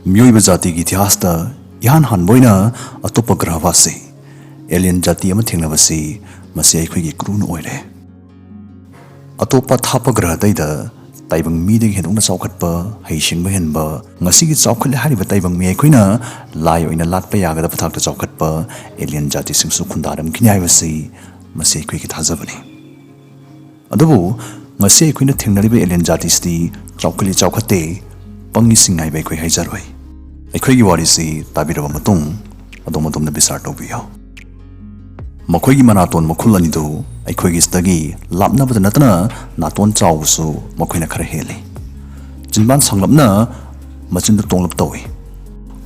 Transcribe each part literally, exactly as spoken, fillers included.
ꯃꯤꯑꯣꯏꯕ ꯖꯥꯇꯤꯒꯤ ꯏꯇꯤꯍꯥꯁꯇ ꯏꯍꯥꯟ ꯍꯥꯟꯕ ꯑꯣꯏꯅ ꯑꯇꯣꯞꯄ ꯒ꯭ꯔꯍꯕꯥꯁꯤ, ꯑꯦꯂꯤꯌꯟ ꯖꯥꯇꯤ ꯑꯃ ꯊꯦꯡꯅꯕꯁꯤ, ꯃꯁꯤ ꯑꯩꯈꯣꯏꯒꯤ ꯀ꯭ꯔꯨꯅ ꯑꯣꯏꯔꯦ꯫ ꯑꯇꯣꯞꯄ ꯊꯥꯞꯄ ꯒ꯭ꯔꯍ ꯑꯇꯩꯗ ꯇꯥꯏꯕꯪ ꯃꯤꯗꯒꯤ ꯍꯦꯟꯗꯣꯛꯅ ꯆꯥꯎꯈꯠꯄ, ꯍꯩꯁꯤꯡꯕ ꯍꯦꯟꯕ, ꯉꯁꯤꯒꯤ ꯆꯥꯎꯈꯠꯂꯦ ꯍꯥꯏꯔꯤꯕ ꯇꯥꯏꯕꯪ ꯃꯤ ꯑꯩꯈꯣꯏꯅ ꯂꯥꯏ ꯑꯣꯏꯅ ꯂꯥꯠꯄ ꯌꯥꯒꯗꯕ ꯊꯥꯛꯇ ꯆꯥꯎꯈꯠꯄ ꯑꯦꯂꯤꯌꯟ ꯖꯥꯇꯤꯁꯤꯡꯁꯨ ꯈꯨꯟꯗꯥꯔꯝꯈꯤꯅꯤ ꯍꯥꯏꯕꯁꯤ, ꯃꯁꯤ ꯑꯩꯈꯣꯏꯒꯤ ꯊꯥꯖꯕꯅꯤ꯫ ꯑꯗꯨꯕꯨ ꯉꯁꯤ ꯑꯩꯈꯣꯏꯅ ꯊꯦꯡꯅꯔꯤꯕ ꯑꯦꯂꯤꯌꯟ ꯖꯥꯇꯤꯁꯤꯗꯤ ꯆꯥꯎꯈꯠꯂꯤ ꯆꯥꯎꯈꯠꯇꯦ, ꯄꯪꯉꯤ ꯁꯤꯡꯉꯤ ꯍꯥꯏꯕ ꯑꯩꯈꯣꯏ ꯍꯥꯏꯖꯔꯣꯏ꯫ ꯑꯩꯈꯣꯏꯒꯤ ꯋꯥꯔꯤꯁꯤ ꯇꯥꯕꯤꯔꯕ ꯃꯇꯨꯡ, ꯑꯗꯣꯝ ꯑꯗꯣꯝꯅ ꯕꯤꯆꯥꯔ ꯇꯧꯕꯤꯌꯨ꯫ ꯃꯈꯣꯏꯒꯤ ꯃꯅꯥꯇꯣꯟ ꯃꯈꯨꯜ ꯑꯅꯤꯗꯨ ꯑꯩꯈꯣꯏꯒꯤꯁꯤꯗꯒꯤ ꯂꯥꯞꯅꯕꯗ ꯅꯠꯇꯅ ꯅꯥꯇꯣꯟ ꯆꯥꯎꯕꯁꯨ ꯃꯈꯣꯏꯅ ꯈꯔ ꯍꯦꯜꯂꯤ꯫ ꯆꯤꯟꯕꯥꯟ ꯁꯥꯡꯂꯞꯅ ꯃꯆꯤꯟꯗꯨ ꯇꯣꯡꯂꯞ ꯇꯧꯏ꯫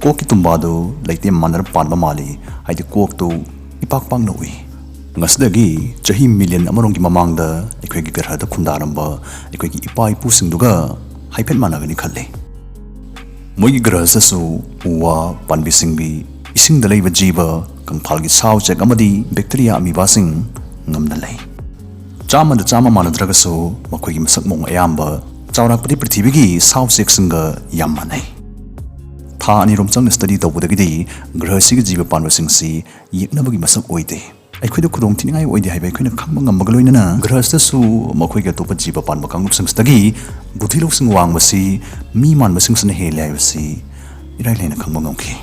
ꯀꯣꯛꯀꯤ ꯇꯨꯝꯕꯥꯗꯨ ꯂꯩꯇꯦꯝ ꯃꯥꯟꯅꯔ ꯄꯥꯟꯕ ꯃꯥꯜꯂꯤ, ꯍꯥꯏꯗꯤ ꯀꯣꯛꯇꯨ ꯏꯄꯥꯛ ꯄꯥꯛꯅ ꯎꯏ꯫ ꯉꯁꯤꯗꯒꯤ ꯆꯍꯤ ꯃꯤꯂꯤꯌꯟ ꯑꯃꯔꯣꯝꯒꯤ ꯃꯃꯥꯡꯗ ꯑꯩꯈꯣꯏꯒꯤ ꯒ꯭ꯔꯍꯗ ꯈꯨꯟꯗꯥꯔꯝꯕ ꯑꯩꯈꯣꯏꯒꯤ ꯏꯄꯥ ꯏꯄꯨꯁꯤꯡꯗꯨꯒ ꯍꯥꯏꯐꯦꯠ ꯃꯥꯟꯅꯒꯅꯤ ꯈꯜꯂꯤ꯫ ꯃꯣꯏꯒꯤ ꯒ꯭ꯔꯍꯁꯤꯗꯁꯨ ꯎ ꯋꯥ, ꯄꯥꯝꯕꯤ ꯁꯤꯡꯕꯤ, ꯏꯁꯤꯡꯗ ꯂꯩꯕ ꯖꯤꯕ, ꯀꯪꯐꯥꯜꯒꯤ ꯁꯥ ꯎꯆꯦꯛ ꯑꯃꯗꯤ ꯕꯦꯛꯇꯤꯔꯤꯌꯥ ꯑꯃꯤꯕꯥꯁꯤꯡ ꯉꯝꯅ ꯂꯩ꯫ ꯆꯥꯝꯃꯗ ꯆꯥꯝꯃ ꯃꯥꯟꯅꯗ꯭ꯔꯒꯁꯨ ꯃꯈꯣꯏꯒꯤ ꯃꯁꯛ ꯃꯑꯣꯡ ꯑꯌꯥꯝꯕ ꯆꯥꯎꯔꯥꯛꯄꯗꯤ ꯄ꯭ꯔꯤꯊꯤꯕꯤꯒꯤ ꯁꯥ ꯎꯆꯦꯛꯁꯤꯡꯒ ꯌꯥꯝ ꯃꯥꯟꯅꯩ꯫ ꯊꯥ ꯑꯅꯤꯔꯣꯝ ꯆꯪꯅ ꯁ꯭ꯇꯗꯤ ꯇꯧꯕꯗꯒꯤꯗꯤ ꯒ꯭ꯔꯍꯁꯤꯒꯤ ꯖꯤꯕ ꯄꯥꯟꯕꯁꯤꯡꯁꯤ ꯌꯦꯛꯅꯕꯒꯤ ꯃꯁꯛ ꯑꯣꯏꯗꯦ꯫ ꯑꯩꯈꯣꯏꯗ ꯈꯨꯗꯣꯡ ꯊꯤꯅꯤꯡꯉꯥꯏ ꯑꯣꯏꯗꯦ ꯍꯥꯏꯕ ꯑꯩꯈꯣꯏꯅ ꯈꯪꯕ ꯉꯝꯕꯒ ꯂꯣꯏꯅꯅ ꯒ꯭ꯔꯍꯁꯤꯗꯁꯨ ꯃꯈꯣꯏꯒꯤ ꯑꯇꯣꯞꯄ ꯖꯤꯕ ꯄꯥꯟꯕ ꯀꯥꯡꯂꯨꯞꯁꯤꯡꯁꯤꯗꯒꯤ ꯕꯨꯙꯤ ꯂꯧꯁꯤꯡ ꯋꯥꯡꯕꯁꯤ ꯃꯤ ꯃꯥꯟꯕꯁꯤꯡꯁꯤꯅ ꯍꯦꯜꯂꯦ ꯍꯥꯏꯕꯁꯤ ꯏꯔꯥꯏ ꯂꯥꯏꯅ ꯈꯪꯕ ꯉꯝꯈꯤ꯫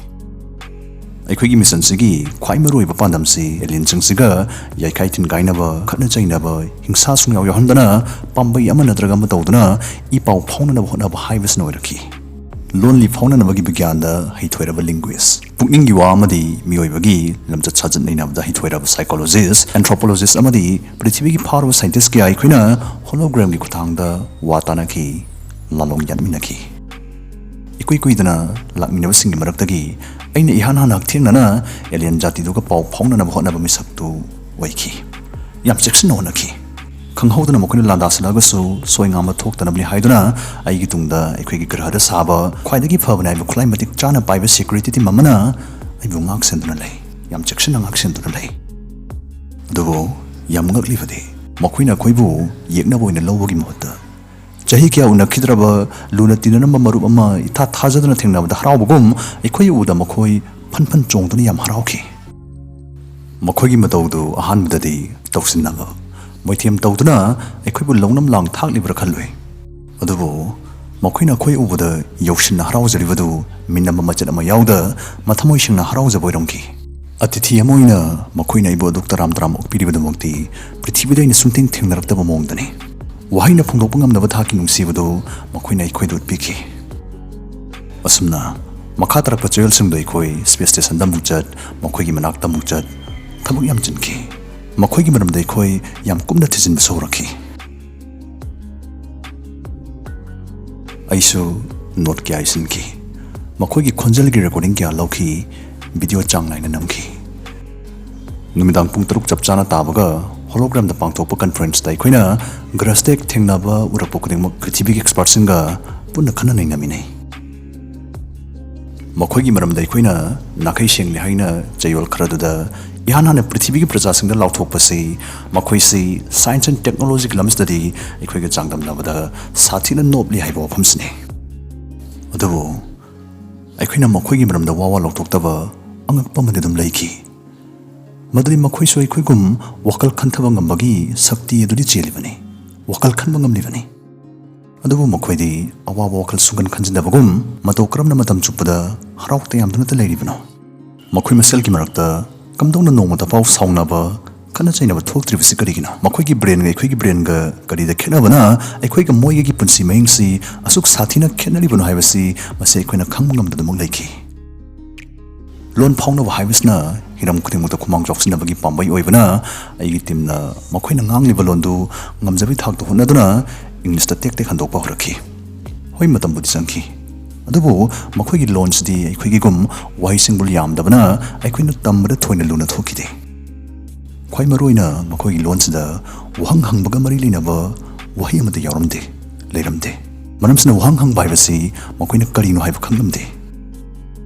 ꯑꯩꯈꯣꯏꯒꯤ ꯃꯤꯁꯟꯁꯤꯒꯤ ꯈ꯭ꯋꯥꯏ ꯃꯔꯨꯑꯣꯏꯕ ꯄꯥꯟꯗꯝꯁꯤ ꯑꯦꯂꯤꯌꯟꯁꯤꯡꯁꯤꯒ ꯌꯩꯈꯥꯏ ꯊꯤꯟꯒꯥꯏꯅꯕ, ꯈꯠꯅ ꯆꯩꯅꯕ, ꯍꯤꯡꯁꯥ ꯁꯨꯡꯌꯥꯎ ꯌꯥꯎꯍꯟꯗꯅ ꯄꯥꯝꯕꯩ ꯑꯃ ꯅꯠꯇ꯭ꯔꯒ ꯑꯃ ꯇꯧꯗꯨꯅ ꯏ ꯄꯥꯎ ꯐꯥꯎꯅꯅꯕ ꯍꯣꯠꯅꯕ ꯍꯥꯏꯕꯁꯤꯅ ꯑꯣꯏꯔꯛꯈꯤ꯫ ꯂꯣꯟꯂꯤ ꯐꯥꯎꯅꯅꯕꯒꯤ ꯕꯤꯒ꯭ꯌꯥꯟꯗ ꯍꯩꯊꯣꯏꯔꯕ ꯂꯤꯡꯒ꯭ꯋꯤꯁ, ꯄꯨꯛꯅꯤꯡꯒꯤ ꯋꯥ ꯑꯃꯗꯤ ꯃꯤꯑꯣꯏꯕꯒꯤ ꯂꯝꯆꯠ ꯁꯥꯖꯠ ꯅꯩꯅꯕꯗ ꯍꯩꯊꯣꯏꯔꯕ ꯁꯥꯏꯀꯣꯂꯣꯖꯤꯁ, ꯑꯦꯟꯊ꯭ꯔꯣꯄꯣꯂꯣꯖꯤꯁ ꯑꯃꯗꯤ ꯄ꯭ꯔꯤꯊꯤꯕꯤꯒꯤ ꯐꯥꯎꯔꯕ ꯁꯥꯏꯟꯇꯤꯁ ꯀꯌꯥ ꯑꯩꯈꯣꯏꯅ ꯍꯣꯂꯣꯒ꯭ꯔꯥꯝꯒꯤ ꯈꯨꯠꯊꯥꯡꯗ ꯋꯥ ꯇꯥꯅꯈꯤ, ꯂꯥꯂꯣꯡ ꯌꯥꯠꯃꯤꯟꯅꯈꯤ꯫ ꯏꯀꯨꯏ ꯀꯨꯏꯗꯅ ꯂꯥꯛꯃꯤꯟꯅꯕꯁꯤꯡꯒꯤ ꯃꯔꯛꯇꯒꯤ ꯑꯩꯅ ꯏꯍꯥꯟ ꯍꯥꯟꯅ ꯍꯛꯊꯦꯡꯅꯅ ꯑꯦꯂꯤꯌꯟ ꯖꯥꯇꯤꯗꯨꯒ ꯄꯥꯎ ꯐꯥꯎꯅꯅꯕ ꯍꯣꯠꯅꯕ ꯃꯤꯁꯛꯇꯨ ꯑꯣꯏꯈꯤ꯫ ꯌꯥꯝ ꯆꯦꯛꯁꯤꯟꯅ ꯍꯣꯠꯅꯈꯤ꯫ ꯈꯪꯍꯧꯗꯅ ꯃꯈꯣꯏꯅ ꯂꯥꯟꯗꯥꯁꯤꯜꯂꯛꯑꯒꯁꯨ ꯁꯣꯏ ꯉꯥꯝꯕ ꯊꯣꯛꯇꯅꯕꯅꯤ ꯍꯥꯏꯗꯨꯅ ꯑꯩꯒꯤ ꯇꯨꯡꯗ ꯑꯩꯈꯣꯏꯒꯤ ꯒ꯭ꯔꯍꯗ ꯁꯥꯕ ꯈ꯭ꯋꯥꯏꯗꯒꯤ ꯐꯕꯅꯤ ꯍꯥꯏꯕ ꯈꯨꯠꯂꯥꯏ ꯃꯇꯤꯛ ꯆꯥꯅ ꯄꯥꯏꯕ ꯁꯦꯀ꯭ꯌꯨꯔꯤꯇꯤ ꯇꯤꯝ ꯑꯃꯅ ꯑꯩꯕꯨ ꯉꯥꯛ ꯁꯦꯟꯗꯨꯅ ꯂꯩ, ꯌꯥꯝ ꯆꯦꯛꯁꯤꯟꯅ ꯉꯥꯛ ꯁꯦꯟꯗꯨꯅ ꯂꯩ꯫ ꯑꯗꯨꯕꯨ ꯌꯥꯝ ꯉꯛꯂꯤꯕꯗꯤ, ꯃꯈꯣꯏꯅ ꯑꯩꯈꯣꯏꯕꯨ ꯌꯦꯛꯅꯕ ꯑꯣꯏꯅ ꯂꯧꯕꯒꯤ ꯃꯍꯨꯠꯇ ꯆꯍꯤ ꯀꯌꯥ ꯎꯅꯈꯤꯗ꯭ꯔꯕ ꯂꯨꯅ ꯇꯤꯟꯅꯔꯝꯕ ꯃꯔꯨꯞ ꯑꯃ ꯏꯊꯥ ꯊꯥꯖꯗꯅ ꯊꯦꯡꯅꯕꯗ ꯍꯔꯥꯎꯕꯒꯨꯝ ꯑꯩꯈꯣꯏ ꯎꯕꯗ ꯃꯈꯣꯏ ꯐꯟ ꯐꯟ ꯆꯣꯡꯗꯨꯅ ꯌꯥꯝ ꯍꯔꯥꯎꯈꯤ꯫ ꯃꯈꯣꯏꯒꯤ ꯃꯇꯧꯗꯨ ꯑꯍꯥꯟꯕꯗꯗꯤ ꯇꯧꯁꯤꯟꯅꯕ, ꯃꯣꯏꯊꯦꯝ ꯇꯧꯗꯨꯅ ꯑꯩꯈꯣꯏꯕꯨ ꯂꯧꯅꯝ ꯂꯥꯡ ꯊꯥꯛꯂꯤꯕ꯭ꯔꯥ ꯈꯜꯂꯨꯏ꯫ ꯑꯗꯨꯕꯨ ꯃꯈꯣꯏꯅ ꯑꯩꯈꯣꯏ ꯎꯕꯗ ꯌꯧꯁꯤꯟꯅ ꯍꯔꯥꯎꯖꯔꯤꯕꯗꯨ ꯃꯤꯅꯝꯕ ꯃꯆꯦꯠ ꯑꯃ ꯌꯥꯎꯗ ꯃꯊꯃꯣꯏ ꯁꯦꯡꯅ ꯍꯔꯥꯎꯖꯕ ꯑꯣꯏꯔꯝꯈꯤ꯫ ꯑꯇꯤꯊꯤ ꯑꯃ ꯑꯣꯏꯅ ꯃꯈꯣꯏꯅ ꯑꯩꯕꯨ ꯑꯗꯨꯛ ꯇꯔꯥꯝ ꯇꯔꯥꯝ ꯑꯣꯛꯄꯤꯔꯤꯕꯗꯨꯃꯛꯇꯤ ꯄ꯭ꯔꯤꯊꯤꯕꯤꯗ ꯑꯩꯅ ꯁꯨꯡꯊꯦꯡ ꯊꯦꯡꯅꯔꯛꯇꯕ ꯃꯑꯣꯡꯗꯅꯤ꯫ ꯋꯥꯍꯩꯅ ꯐꯣꯡꯗꯣꯛꯄ ꯉꯝꯗꯕ ꯊꯥꯛꯀꯤ ꯅꯨꯡꯁꯤꯕꯗꯨ ꯃꯈꯣꯏꯅ ꯑꯩꯈꯣꯏꯗ ꯎꯠꯄꯤꯈꯤ꯫ ꯑꯁꯨꯝꯅ ꯃꯈꯥ ꯇꯥꯔꯛꯄ ꯆꯌꯣꯜꯁꯤꯡꯗ ꯑꯩꯈꯣꯏ ꯁ꯭ꯄꯦꯁ ꯁ꯭ꯇꯦꯁꯟꯗ ꯑꯃꯨꯛ ꯆꯠ, ꯃꯈꯣꯏꯒꯤ ꯃꯅꯥꯛꯇ ꯑꯃꯨꯛ ꯆꯠ, ꯊꯕꯛ ꯌꯥꯝ ꯆꯤꯟꯈꯤ꯫ ꯃꯈꯣꯏꯒꯤ ꯃꯔꯝꯗ ꯑꯩꯈꯣꯏ ꯌꯥꯝ ꯀꯨꯞꯅ ꯊꯤꯖꯤꯟꯕꯁꯨ ꯍꯧꯔꯛꯈꯤ꯫ ꯑꯩꯁꯨ ꯅꯣꯠ ꯀꯌꯥ ꯏꯁꯤꯟꯈꯤ꯫ ꯃꯈꯣꯏꯒꯤ ꯈꯣꯟꯖꯦꯜꯒꯤ ꯔꯦꯀꯣꯔꯗꯤꯡ ꯀꯌꯥ ꯂꯧꯈꯤ, ꯚꯤꯗꯤꯑꯣ ꯆꯥꯡ ꯅꯥꯏꯅ ꯅꯝꯈꯤ꯫ ꯅꯨꯃꯤꯗꯥꯡ ꯄꯨꯡ ꯇꯔꯨꯛ ꯆꯞ ꯆꯥꯅ ꯇꯥꯕꯒ ꯍꯣꯂꯣꯒ꯭ꯔꯥꯝꯗ ꯄꯥꯡꯊꯣꯛꯄ ꯀꯟꯐꯔꯦꯟꯁꯇ ꯑꯩꯈꯣꯏꯅ ꯒ꯭ꯔꯁꯇꯦꯛ ꯊꯦꯡꯅꯕ ꯎꯔꯛꯄ ꯈꯨꯗꯤꯡꯃꯛ ꯄ꯭ꯔꯤꯊꯤꯕꯤꯒꯤ ꯑꯦꯛꯁꯄꯥꯔꯠꯁꯤꯡꯒ ꯄꯨꯟꯅ ꯈꯟꯅ ꯅꯩꯅꯃꯤꯟꯅꯩ꯫ ꯃꯈꯣꯏꯒꯤ ꯃꯔꯝꯗ ꯑꯩꯈꯣꯏꯅ ꯅꯥꯈꯩ ꯁꯦꯡꯂꯦ ꯍꯥꯏꯅ ꯆꯌꯣꯜ ꯈꯔꯗꯨꯗ ꯏꯍꯥꯟ ꯍꯥꯟꯅ ꯄ꯭ꯔꯤꯊꯤꯕꯤꯒꯤ ꯄ꯭ꯔꯖꯥꯁꯤꯡꯗ ꯂꯥꯎꯊꯣꯛꯄꯁꯤ, ꯃꯈꯣꯏꯁꯤ science and technology ꯒꯤ ꯂꯝꯁꯤꯗꯗꯤ ꯑꯩꯈꯣꯏꯒ ꯆꯥꯡꯗꯝꯅꯕꯗ ꯁꯥꯊꯤꯅ ꯅꯣꯞꯂꯤ ꯍꯥꯏꯕ ꯋꯥꯐꯝꯁꯤꯅꯤ꯫ ꯑꯗꯨꯕꯨ ꯑꯩꯈꯣꯏꯅ ꯃꯈꯣꯏꯒꯤ ꯃꯔꯝꯗ ꯋꯥ ꯋꯥ ꯂꯥꯎꯊꯣꯛꯇꯕ ꯑꯉꯛꯄ ꯑꯃꯗꯤ ꯑꯗꯨꯝ ꯂꯩꯈꯤ꯫ ꯃꯗꯨꯗꯤ ꯃꯈꯣꯏꯁꯨ ꯑꯩꯈꯣꯏꯒꯨꯝ ꯋꯥꯈꯜ ꯈꯟꯊꯕ ꯉꯝꯕꯒꯤ ꯁꯛꯇꯤ ꯑꯗꯨꯗꯤ ꯆꯦꯜꯂꯤꯕꯅꯤ, ꯋꯥꯈꯜ ꯈꯟꯕ ꯉꯝꯂꯤꯕꯅꯤ꯫ ꯑꯗꯨꯕꯨ ꯃꯈꯣꯏꯗꯤ ꯑꯋꯥꯕ ꯋꯥꯈꯜ ꯁꯨꯡꯈꯟ ꯈꯟꯖꯤꯟꯗꯕꯒꯨꯝ ꯃꯇꯧ ꯀꯔꯝꯅ ꯃꯇꯝ ꯆꯨꯞꯄꯗ ꯍꯔꯥꯎ ꯇꯌꯥꯝꯗꯨꯅꯇ ꯂꯩꯔꯤꯕꯅꯣ? ꯃꯈꯣꯏ ꯃꯁꯦꯜꯒꯤ ꯃꯔꯛꯇ ꯀꯝꯗꯧꯅ ꯅꯣꯡꯃꯇ ꯐꯥꯎ ꯁꯥꯎꯅꯕ, ꯈꯠꯅ ꯆꯩꯅꯕ ꯊꯣꯛꯇ꯭ꯔꯤꯕꯁꯤ ꯀꯔꯤꯒꯤꯅꯣ? ꯃꯈꯣꯏꯒꯤ ꯕ꯭ꯔꯦꯟꯒ ꯑꯩꯈꯣꯏꯒꯤ ꯕ꯭ꯔꯦꯟꯒ ꯀꯔꯤꯗ ꯈꯦꯠꯅꯕꯅ ꯑꯩꯈꯣꯏꯒ ꯃꯣꯏꯒꯒꯤ ꯄꯨꯟꯁꯤ ꯃꯍꯤꯡꯁꯤ ꯑꯁꯨꯛ ꯁꯥꯊꯤꯅ ꯈꯦꯠꯅꯔꯤꯕꯅꯣ ꯍꯥꯏꯕꯁꯤ ꯃꯁꯤ ꯑꯩꯈꯣꯏꯅ ꯈꯪꯕ ꯉꯝꯗꯅꯃꯛ ꯂꯩꯈꯤ꯫ ꯂꯣꯟ ꯐꯥꯎꯅꯕ ꯍꯥꯏꯕꯁꯤꯅ ꯍꯤꯔꯝ ꯈꯨꯗꯤꯡꯃꯛꯇ ꯈꯨꯃꯥꯡ ꯆꯥꯎꯁꯤꯟꯅꯕꯒꯤ ꯄꯥꯝꯕꯩ ꯑꯣꯏꯕꯅ, ꯑꯩꯒꯤ ꯇꯤꯝꯅ ꯃꯈꯣꯏꯅ ꯉꯥꯡꯂꯤꯕ ꯂꯣꯟꯗꯨ ꯉꯝꯖꯕꯤ ꯊꯥꯛꯇ ꯍꯣꯠꯅꯗꯨꯅ ꯏꯪꯂꯤꯁꯇ ꯇꯦꯛ ꯇꯦꯛ ꯍꯟꯗꯣꯛꯄ ꯍꯧꯔꯛꯈꯤ꯫ ꯍꯣꯏ, ꯃꯇꯝꯕꯨꯗꯤ ꯆꯪꯈꯤ, ꯑꯗꯨꯕꯨ ꯃꯈꯣꯏꯒꯤ ꯂꯣꯟꯁꯤꯗꯤ ꯑꯩꯈꯣꯏꯒꯤꯒꯨꯝ ꯋꯥꯍꯩ ꯁꯤꯡꯕꯨꯜ ꯌꯥꯝꯗꯕꯅ ꯑꯩꯈꯣꯏꯅ ꯇꯝꯕꯗ ꯊꯣꯏꯅ ꯂꯨꯅ ꯊꯣꯛꯈꯤꯗꯦ꯫ ꯈ꯭ꯋꯥꯏ ꯃꯔꯨꯑꯣꯏꯅ ꯃꯈꯣꯏꯒꯤ ꯂꯣꯟꯁꯤꯗ ꯋꯥꯍꯪ ꯍꯪꯕꯒ ꯃꯔꯤ ꯂꯩꯅꯕ ꯋꯥꯍꯩ ꯑꯃꯠꯇ ꯌꯥꯎꯔꯝꯗꯦ, ꯂꯩꯔꯝꯗꯦ꯫ ꯃꯔꯝꯁꯤꯅ ꯋꯥꯍꯪ ꯍꯪꯕ ꯍꯥꯏꯕꯁꯤ ꯃꯈꯣꯏꯅ ꯀꯔꯤꯅꯣ ꯍꯥꯏꯕ ꯈꯪꯂꯝꯗꯦ꯫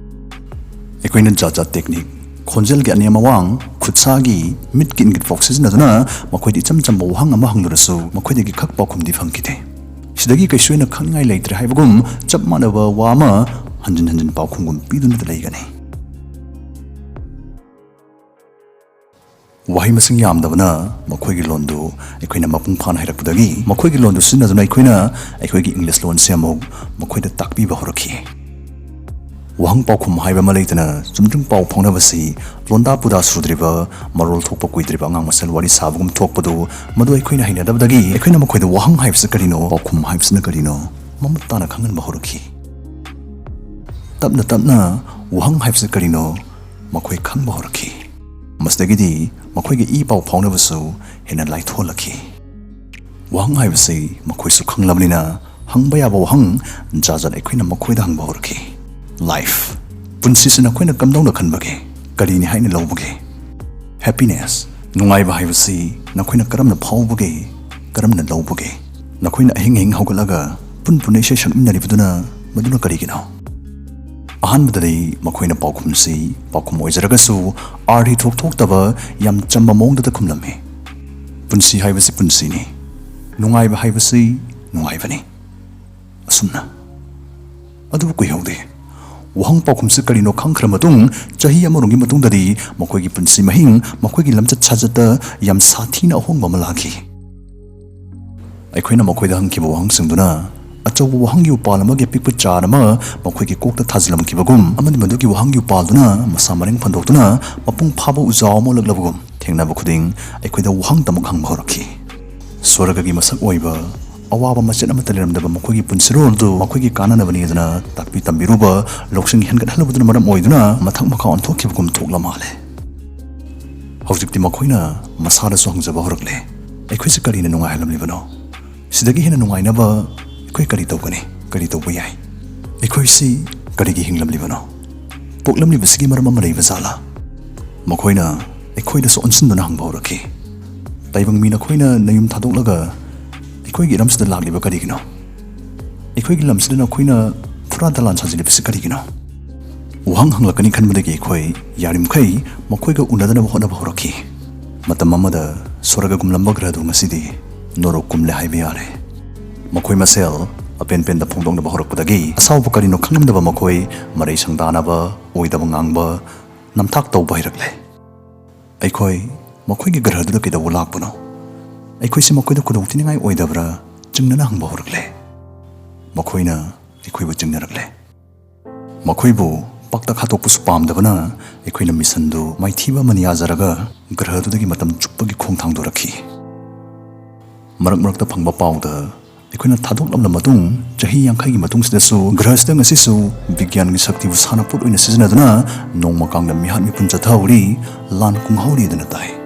ꯑꯩꯈꯣꯏꯅ ꯖꯥꯠ ꯖꯥꯠ ꯇꯦꯛꯅꯤꯛ, ꯈꯣꯟꯖꯦꯜꯒꯤ ꯑꯅꯦꯝ ꯑꯋꯥꯡ, ꯈꯨꯠꯁꯥꯒꯤ, ꯃꯤꯠꯀꯤ ꯏꯪꯒꯤꯠ ꯐꯥꯎ ꯁꯤꯖꯤꯟꯅꯗꯨꯅ ꯃꯈꯣꯏꯗ ꯏꯆꯝ ꯆꯝꯕ ꯋꯥꯍꯪ ꯑꯃ ꯍꯪꯂꯨꯔꯁꯨ ꯃꯈꯣꯏꯗꯒꯤ ꯈꯛ ꯄꯥꯎꯈꯨꯝꯗꯤ ꯐꯪꯈꯤꯗꯦ꯫ ꯁꯤꯗꯒꯤ ꯀꯩꯁꯨ ꯍꯦꯟꯅ ꯈꯪꯅꯤꯡꯉꯥꯏ ꯂꯩꯇ꯭ꯔꯦ ꯍꯥꯏꯕꯒꯨꯝ ꯆꯞ ꯃꯥꯟꯅꯕ ꯋꯥ ꯑꯃ ꯍꯟꯖꯤꯟ ꯍꯟꯖꯤꯟ ꯄꯥꯎꯈꯨꯝꯒꯨꯝ ꯄꯤꯗꯨꯅꯇ ꯂꯩꯒꯅꯤ꯫ ꯋꯥꯍꯩ ꯃꯁꯤꯡ ꯌꯥꯝꯗꯕꯅ ꯃꯈꯣꯏꯒꯤ ꯂꯣꯟꯗꯨ ꯑꯩꯈꯣꯏꯅ ꯃꯄꯨꯡ ꯐꯥꯅ ꯍꯩꯔꯛꯄꯗꯒꯤ ꯃꯈꯣꯏꯒꯤ ꯂꯣꯟꯗꯨ ꯁꯤꯖꯤꯟꯅꯗꯨꯅ ꯑꯩꯈꯣꯏꯅ ꯑꯩꯈꯣꯏꯒꯤ ꯏꯪꯂꯤꯁ ꯂꯣꯟꯁꯦ ꯑꯃꯨꯛ ꯃꯈꯣꯏꯗ ꯇꯥꯛꯄꯤꯕ ꯍꯧꯔꯛꯈꯤ꯫ ꯋꯥꯍꯪ ꯄꯥꯎꯈꯨꯝ ꯍꯥꯏꯕ ꯑꯃ ꯂꯩꯇꯅ ꯆꯨꯝꯗ꯭ꯔꯤꯡ ꯄꯥꯎ ꯐꯥꯎꯅꯕꯁꯤ ꯂꯣꯟꯗꯥ ꯄꯨꯗꯥ ꯁꯨꯗ꯭ꯔꯤꯕ, ꯃꯔꯣꯜ ꯊꯣꯛꯄ ꯀꯨꯏꯗ꯭ꯔꯤꯕ ꯑꯉꯥꯡ ꯃꯁꯦꯜ ꯋꯥꯔꯤ ꯁꯥꯕꯒꯨꯝ ꯊꯣꯛꯄꯗꯨ, ꯃꯗꯨ ꯑꯩꯈꯣꯏꯅ ꯍꯩꯅꯗꯕꯗꯒꯤ ꯑꯩꯈꯣꯏꯅ ꯃꯈꯣꯏꯗ ꯋꯥꯍꯪ ꯍꯥꯏꯕꯁꯤ ꯀꯔꯤꯅꯣ, ꯄꯥꯎꯈꯨꯝ ꯍꯥꯏꯕꯁꯤꯅ ꯀꯔꯤꯅꯣ ꯃꯃꯨꯠ ꯇꯥꯅ ꯈꯪꯍꯟꯕ ꯍꯧꯔꯛꯈꯤ꯫ ꯇꯞꯅ ꯇꯞꯅ ꯋꯥꯍꯪ ꯍꯥꯏꯕꯁꯤ ꯀꯔꯤꯅꯣ ꯃꯈꯣꯏ ꯈꯪꯕ ꯍꯧꯔꯛꯈꯤ꯫ ꯃꯁꯤꯗꯒꯤꯗꯤ ꯃꯈꯣꯏꯒ ꯏ ꯄꯥꯎ ꯐꯥꯎꯅꯕꯁꯨ ꯍꯦꯟꯅ ꯂꯥꯏꯊꯣꯛꯍꯜꯂꯛꯈꯤ꯫ ꯋꯥꯍꯪ ꯍꯥꯏꯕꯁꯤ ꯃꯈꯣꯏꯁꯨ ꯈꯪꯂꯕꯅꯤꯅ ꯍꯪꯕ ꯌꯥꯕ ꯋꯥꯍꯪ ꯖꯥꯠ ꯖꯥꯠ ꯑꯩꯈꯣꯏꯅ ꯃꯈꯣꯏꯗ ꯍꯪꯕ ꯍꯧꯔꯛꯈꯤ꯫ ꯂꯥꯏꯐ, ꯄꯨꯟꯁꯤꯁꯤ ꯅꯈꯣꯏꯅ ꯀꯝꯗꯧꯅ ꯈꯟꯕꯒꯦ? ꯀꯔꯤꯅꯤ ꯍꯥꯏꯅ ꯂꯧꯕꯒꯦ? ꯍꯦꯄꯤꯅꯦꯁ, ꯅꯨꯡꯉꯥꯏꯕ ꯍꯥꯏꯕꯁꯤ ꯅꯈꯣꯏꯅ ꯀꯔꯝꯅ ꯐꯥꯎꯕꯒꯦ? ꯀꯔꯝꯅ ꯂꯧꯕꯒꯦ? ꯅꯈꯣꯏꯅ ꯑꯍꯤꯡ ꯑꯍꯤꯡ ꯍꯧꯒꯠꯂꯒ ꯄꯨꯟ ꯄꯨꯟꯅ ꯏꯁꯩ ꯁꯛꯃꯤꯟꯅꯔꯤꯕꯗꯨꯅ ꯃꯗꯨꯅ ꯀꯔꯤꯒꯤꯅꯣ? ꯑꯍꯥꯟꯕꯗꯗꯤ ꯃꯈꯣꯏꯅ ꯄꯥꯎꯈꯨꯝꯁꯤ ꯄꯥꯎꯈꯨꯝ ꯑꯣꯏꯖꯔꯒꯁꯨ ꯑꯥꯔꯊꯤ ꯊꯣꯛ ꯊꯣꯛꯇꯕ ꯌꯥꯝ ꯆꯝꯕ ꯃꯑꯣꯡꯗꯇ ꯈꯨꯝꯂꯝꯃꯤ꯫ ꯄꯨꯟꯁꯤ ꯍꯥꯏꯕꯁꯤ ꯄꯨꯟꯁꯤꯅꯤ, ꯅꯨꯡꯉꯥꯏꯕ ꯍꯥꯏꯕꯁꯤ ꯅꯨꯡꯉꯥꯏꯕꯅꯤ꯫ ꯑꯁꯨꯝꯅ꯫ ꯑꯗꯨꯕꯨ ꯀꯨꯏꯍꯧꯗꯦ꯫ ꯋꯥꯍꯪ ꯄꯥꯎꯈꯨꯝꯁꯤ ꯀꯔꯤꯅꯣ ꯈꯪꯈ꯭ꯔ ꯃꯇꯨꯡ ꯆꯍꯤ ꯑꯃꯔꯣꯝꯒꯤ ꯃꯇꯨꯡꯗꯗꯤ ꯃꯈꯣꯏꯒꯤ ꯄꯨꯟꯁꯤ ꯃꯍꯤꯡ, ꯃꯈꯣꯏꯒꯤ ꯂꯝꯆꯠ ꯁꯥꯖꯠꯇ ꯌꯥꯝ ꯁꯥꯊꯤꯅ ꯑꯍꯣꯡꯕ ꯑꯃ ꯂꯥꯛꯈꯤ꯫ ꯑꯩꯈꯣꯏꯅ ꯃꯈꯣꯏꯗ ꯍꯪꯈꯤꯕ ꯋꯥꯍꯪꯁꯤꯡꯗꯨꯅ ꯑꯆꯧꯕ ꯋꯥꯍꯪꯒꯤ ꯎꯄꯥꯜ ꯑꯃꯒꯤ ꯑꯄꯤꯛꯄ ꯆꯥꯔ ꯑꯃ ꯃꯈꯣꯏꯒꯤ ꯀꯣꯛꯇ ꯊꯥꯖꯤꯜꯂꯝꯈꯤꯕꯒꯨꯝ ꯑꯃꯗꯤ ꯃꯗꯨꯒꯤ ꯋꯥꯍꯪꯒꯤ ꯎꯄꯥꯜꯗꯨꯅ ꯃꯁꯥ ꯃꯔꯦꯡ ꯐꯟꯗꯣꯛꯇꯨꯅ ꯃꯄꯨꯡ ꯐꯥꯕ ꯎꯖꯥꯎ ꯑꯃ ꯑꯣꯜꯂꯛꯂꯕꯒꯨꯝ ꯊꯦꯡꯅꯕ ꯈꯨꯗꯤꯡ ꯑꯩꯈꯣꯏꯗ ꯋꯥꯍꯪꯇꯃꯛ ꯍꯪꯕ ꯍꯧꯔꯛꯈꯤ꯫ ꯁ꯭ꯋꯔꯒꯒꯤ ꯃꯁꯛ ꯑꯣꯏꯕ ꯑꯋꯥꯕ ꯃꯆꯦꯠ ꯑꯃꯠꯇ ꯂꯩꯔꯝꯗꯕ ꯃꯈꯣꯏꯒꯤ ꯄꯨꯟꯁꯤꯔꯣꯜꯗꯨ ꯃꯈꯣꯏꯒꯤ ꯀꯥꯟꯅꯅꯕꯅꯤꯗꯅ ꯇꯥꯛꯄꯤ ꯇꯝꯕꯤꯔꯨꯕ ꯂꯧꯁꯤꯡ ꯍꯦꯟꯒꯠꯍꯜꯂꯨꯕꯗꯨꯅ ꯃꯔꯝ ꯑꯣꯏꯗꯨꯅ ꯃꯊꯛ ꯃꯈꯥ ꯑꯣꯟꯊꯣꯛꯈꯤꯕꯒꯨꯝ ꯊꯣꯛꯂ ꯃꯥꯜꯂꯦ꯫ ꯍꯧꯖꯤꯛꯇꯤ ꯃꯈꯣꯏꯅ ꯃꯁꯥꯗꯁꯨ ꯍꯪꯖꯕ ꯍꯧꯔꯛꯂꯦ, ꯑꯩꯈꯣꯏꯁꯤ ꯀꯔꯤꯅ ꯅꯨꯡꯉꯥꯏꯍꯜꯂꯝꯂꯤꯕꯅꯣ? ꯁꯤꯗꯒꯤ ꯍꯦꯟꯅ ꯅꯨꯡꯉꯥꯏꯅꯕ ꯑꯩꯈꯣꯏ ꯀꯔꯤ ꯇꯧꯒꯅꯤ? ꯀꯔꯤ ꯇꯧꯕ ꯌꯥꯏ? ꯑꯩꯈꯣꯏꯁꯤ ꯀꯔꯤꯒꯤ ꯍꯤꯡꯂꯝꯂꯤꯕꯅꯣ? ꯄꯣꯛꯂꯝꯂꯤꯕꯁꯤꯒꯤ ꯃꯔꯝ ꯑꯃ ꯂꯩꯕ ꯖꯥꯠꯂꯥ? ꯃꯈꯣꯏꯅ ꯑꯩꯈꯣꯏꯗꯁꯨ ꯑꯣꯟꯁꯤꯟꯗꯨꯅ ꯍꯪꯕ ꯍꯧꯔꯛꯈꯤ꯫ ꯇꯥꯏꯕꯪ ꯃꯤ ꯅꯈꯣꯏꯅ ꯅꯌꯨꯝ ꯊꯥꯗꯣꯛꯂꯒ ꯑꯩꯈꯣꯏꯒꯤ ꯏꯔꯝꯁꯤꯗ ꯂꯥꯛꯂꯤꯕ ꯀꯔꯤꯒꯤꯅꯣ? ꯑꯩꯈꯣꯏꯒꯤ ꯂꯝꯁꯤꯗ ꯅꯈꯣꯏꯅ ꯐꯨꯔꯥ ꯗꯂꯥꯟ ꯁꯥꯖꯤꯜꯂꯤꯕꯁꯤ ꯀꯔꯤꯒꯤꯅꯣ? ꯋꯥꯍꯪ ꯍꯪꯂꯛꯀꯅꯤ ꯈꯟꯕꯗꯒꯤ ꯑꯩꯈꯣꯏ ꯌꯥꯔꯤꯃꯈꯩ ꯃꯈꯣꯏꯒ ꯎꯅꯗꯅꯕ ꯍꯣꯠꯅꯕ ꯍꯧꯔꯛꯈꯤ꯫ ꯃꯇꯝ ꯑꯃꯗ ꯁ꯭ꯋꯔꯒꯒꯨꯝꯂꯝꯕ ꯒ꯭ꯔꯍꯗꯨ ꯉꯁꯤꯗꯤ ꯅꯣꯔꯣꯛꯀꯨꯝꯂꯦ ꯍꯥꯏꯕ ꯌꯥꯔꯦ꯫ ꯃꯈꯣꯏ ꯃꯁꯦꯜ ꯑꯄꯦꯟ ꯄꯦꯟꯗ ꯐꯣꯡꯗꯣꯛꯅꯕ ꯍꯧꯔꯛꯄꯗꯒꯤ ꯑꯁꯥꯎꯕ ꯀꯔꯤꯅꯣ ꯈꯪꯂꯝꯗꯕ ꯃꯈꯣꯏ ꯃꯔꯩ ꯁꯪꯗꯥꯅꯕ, ꯑꯣꯏꯗꯕ ꯉꯥꯡꯕ, ꯅꯝꯊꯥꯛ ꯇꯧꯕ ꯍꯩꯔꯛꯂꯦ꯫ ꯑꯩꯈꯣꯏ ꯃꯈꯣꯏꯒꯤ ꯒ꯭ꯔꯍꯗꯨꯗ ꯀꯩꯗꯧꯕ ꯂꯥꯛꯄꯅꯣ? ꯑꯩꯈꯣꯏꯁꯤ ꯃꯈꯣꯏꯗ ꯈꯨꯗꯣꯡꯊꯤꯅꯤꯡꯉꯥꯏ ꯑꯣꯏꯗꯕ꯭ꯔꯥ? ꯆꯤꯡꯅꯅ ꯍꯪꯕ ꯍꯧꯔꯛꯂꯦ꯫ ꯃꯈꯣꯏꯅ ꯑꯩꯈꯣꯏꯕꯨ ꯆꯤꯡꯅꯔꯛꯂꯦ꯫ ꯃꯈꯣꯏꯕꯨ ꯄꯥꯛꯇꯛ ꯍꯥꯠꯇꯣꯛꯄꯁꯨ ꯄꯥꯝꯗꯕꯅ ꯑꯩꯈꯣꯏꯅ ꯃꯤꯁꯟꯗꯨ ꯃꯥꯏꯊꯤꯕ ꯑꯃꯅ ꯌꯥꯖꯔꯒ ꯒ꯭ꯔꯍꯗꯨꯗꯒꯤ ꯃꯇꯝ ꯆꯨꯞꯄꯒꯤ ꯈꯣꯡ ꯊꯥꯡꯗꯣꯔꯛꯈꯤ꯫ ꯃꯔꯛ ꯃꯔꯛꯇ ꯐꯪꯕ ꯄꯥꯎꯗ ꯑꯩꯈꯣꯏꯅ ꯊꯥꯗꯣꯛꯂꯝꯂ ꯃꯇꯨꯡ ꯆꯍꯤ ꯌꯥꯡꯈꯩꯒꯤ ꯃꯇꯨꯡꯁꯤꯗꯁꯨ ꯒ꯭ꯔꯍꯁꯤꯗ ꯉꯁꯤꯁꯨ ꯕꯤꯒ꯭ꯌꯥꯟꯒꯤ ꯁꯛꯇꯤꯕꯨ ꯁꯥꯟꯅꯄꯣꯠ ꯑꯣꯏꯅ ꯁꯤꯖꯤꯟꯅꯗꯨꯅ ꯅꯣꯡꯃ ꯀꯥꯡꯗ ꯃꯤꯍꯥꯠ ꯃꯤꯄꯨꯟ ꯆꯠꯊꯍꯧꯔꯤ, ꯂꯥꯟ ꯀꯨꯡꯍꯧꯔꯤꯗꯅ ꯇꯥꯏ꯫